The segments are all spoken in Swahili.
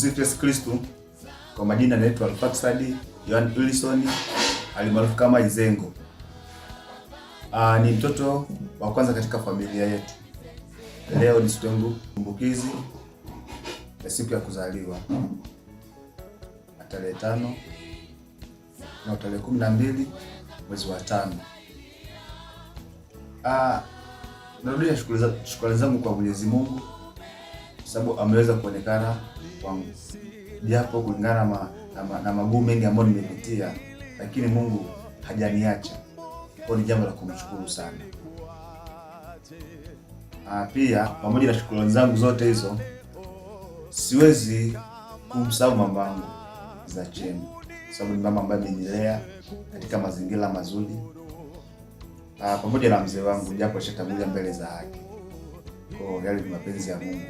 Tumsifu Yesu Kristo. Kwa majina naitwa Alfaxad Yohana Wilson alimaarufu kama Izengo. Ni mtoto wa kwanza katika familia yetu. Leo ni siku yangu kumbukizi ya siku ya kuzaliwa tarehe 5 na tarehe 12 mwezi wa 5. Narudia shukrani zangu kwa Mwenyezi Mungu sababu ameweza kuonekana kwangu, japo kulingana na magumu mengi ambayo nimepitia, lakini Mungu hajaniacha. Kwa ni jambo la kumshukuru sana. Pia pamoja na shukrani zangu zote hizo, siwezi kumsahau mamangu Zacheni, sababu ni mama ambaye amenilea katika mazingira mazuri, pamoja na mzee wangu, japo alishatangulia mbele za haki. Kwa yale ni mapenzi ya Mungu,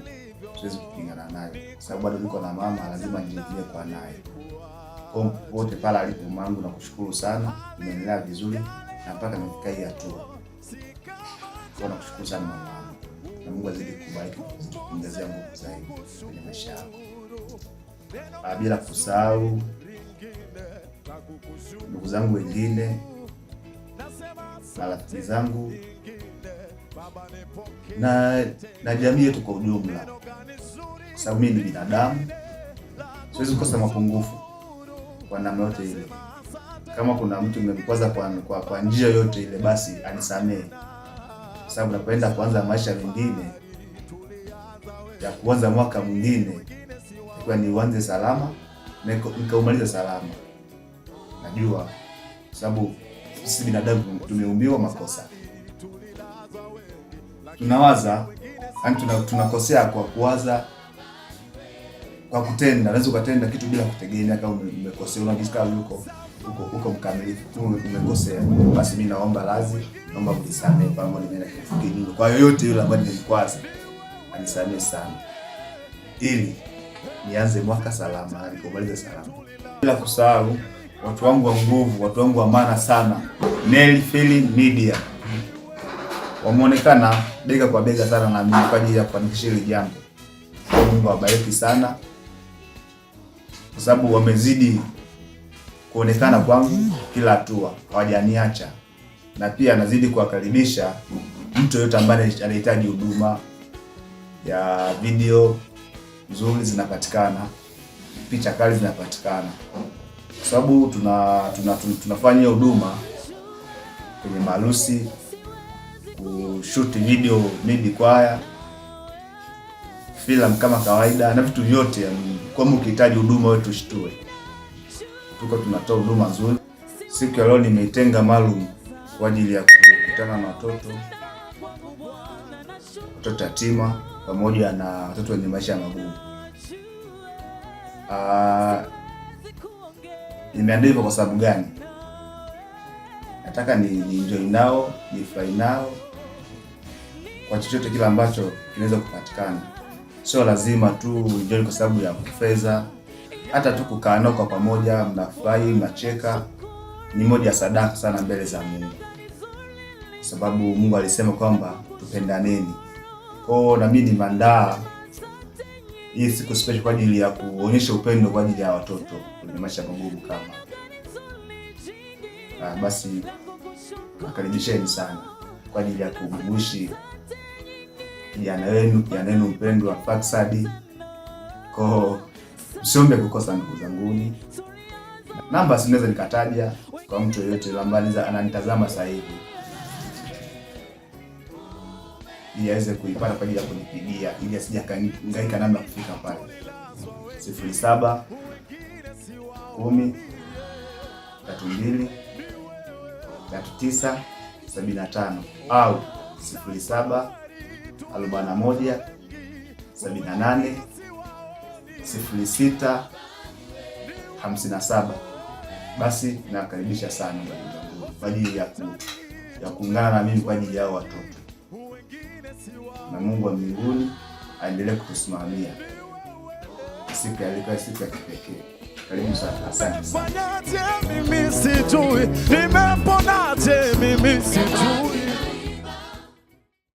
siwezi kupingana nayo, sababu bado niko na mama, lazima nijivunie kwa naye. Kwa wote pale alipo mamangu, nakushukuru sana, umeendelea vizuri na mpaka nimefika hii hatua. Kwa nakushukuru sana mama, na Mungu azidi kukubariki, azidi kukuongezea nguvu zaidi kwenye maisha yako. Bila kusahau ndugu zangu wengine, marafiki zangu na jamii yetu kwa ujumla, kwa sababu mimi ni binadamu, siwezi kukosa mapungufu kwa namna yote ile. Kama kuna mtu nimemkwaza kwa njia yoyote ile, basi anisamehe, kwa sababu napoenda kuanza maisha mengine ya kuanza mwaka mwingine, kwa niuanze salama na nikaumaliza salama. Najua sababu sisi binadamu tumeumbiwa makosa, tunawaza yani, tunakosea kwa kuwaza, kwa kutenda. Unaweza ukatenda kitu bila kutegemea kama umekosea, unajisikia uko mkamilifu, umekosea. Basi mimi naomba radhi, naomba mnisamehe kwa mambo nimeenda kinyume, kwa yoyote yule ambaye nilimkwaza anisamehe sana, ili nianze mwaka salama, nikamalize salama, bila kusahau watu wangu wa nguvu, watu wangu wa maana sana, Nel Film Media wameonekana bega kwa bega sana na mimi kwa ajili ya kufanikisha hili jambo. Mungu awabariki sana, kwa sababu wamezidi kuonekana kwangu kila hatua, hawajaniacha, na pia nazidi kuwakaribisha mtu yoyote ambaye anahitaji huduma ya video nzuri zinapatikana, picha kali zinapatikana, kwa sababu tunafanya huduma kwenye maharusi, kushoot video maybe kwaya, filamu kama kawaida na vitu vyote. Kama ukihitaji huduma wewe tushtue, tuko tunatoa huduma nzuri. Siku ya leo nimeitenga maalum kwa ajili ya kukutana na watoto yatima pamoja na watoto wenye maisha magumu. Nimeandaa hivyo kwa sababu gani? Nataka ni enjoy nao, ni fly nao kwa chochote kile ambacho kinaweza kupatikana. Sio lazima tu enjoy kwa sababu ya fedha, hata tu kukaa nao kwa pamoja, mnafurahi, mnacheka, ni moja ya sadaka sana mbele za Mungu, kwa sababu Mungu alisema kwamba tupendaneni. Kwao na mimi nimeandaa hii siku special kwa ajili ya kuonyesha upendo kwa ajili ya watoto kwenye maisha magumu kama basi, nakaribisheni sana kwa ajili ya kugushi kijana wenu mpendwa Faxad. Kwa msiombe kukosa ndugu zanguni, namba sinaweza nikataja kwa mtu yoyote ambaye ananitazama sasa hivi ili aweze kuipata kwa ajili ya kunipigia ili asije akahangaika namna ya kufika pale. 07 10 32 39 75 au 07 41 78 06 57. Basi nawakaribisha sana kwa ajili ya kuungana na mimi kwa ajili ya watoto, na Mungu wa mbinguni aendelee kutusimamia siku ya leo, siku ya kipekee. Karibu sana, asante sana. Nimefanyaje mimi sijui, nimeponaje mimi sijui.